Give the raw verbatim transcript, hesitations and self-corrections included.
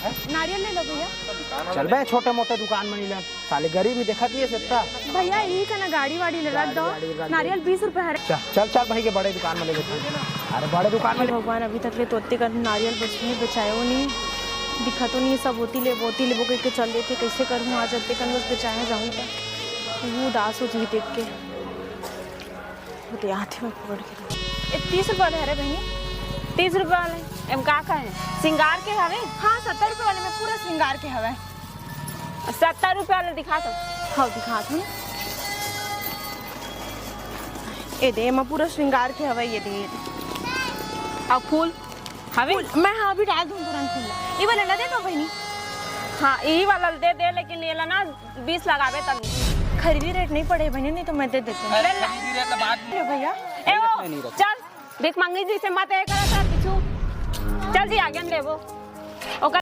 नारियल ले लो भैया। चल बे, छोटे मोटे दुकान में नहीं ले, साले गरीब ही देखत नहीं है सत्ता। भैया, यही का ना गाड़ी वाड़ी ले रख दो। गाड़ी, गाड़ी। नारियल बीस रुपए हरे। चल चल चल भाई के बड़े दुकान में ले लेते हैं। अरे बड़े दुकान में हे ले। भगवान, अभी तक ले तो ओतका नारियल बचही बेचायो नहीं, दिखा तो नहीं, सब ओती ले ओती लेबो कहिके चल देथे। कैसे करहूँ आज, ओतका बस बेचाया जाहूँ त वो उदास हो जाही देख के। वो तो याद है, मैं पकड़ के। ए, तीस रुपया वाले हरे बहिनी। तीस रुपया वाले एम का का हे? श्रृंगार के हवे? हाँ, सत्तर रुपया वाले में पूरा श्रृंगार के हवे। सत्तर रुपया वाले दिखा तो। हाँ, दिखा तो। ए दे, एमा पूरा श्रृंगार के हवे, ये दे। अउ फूल हवे? फूल, मैं हाँ अभी डाल दूँ तुरंत फूल। ये वाला ना दे दो बहिनी। हाँ, यही वाला दे दे, लेकिन ये ला ना बीस लगाबे तब। खरीदी रेट नहीं पड़े बहिनी, नहीं तो मैं दे देते। अरे, खरीदी रेट तो बाद में। ले भैया। ए वो, नहीं रखा। चल, भीख मंगी जी से मत ए करा था पीछू। चल जी, आगे न लेबो।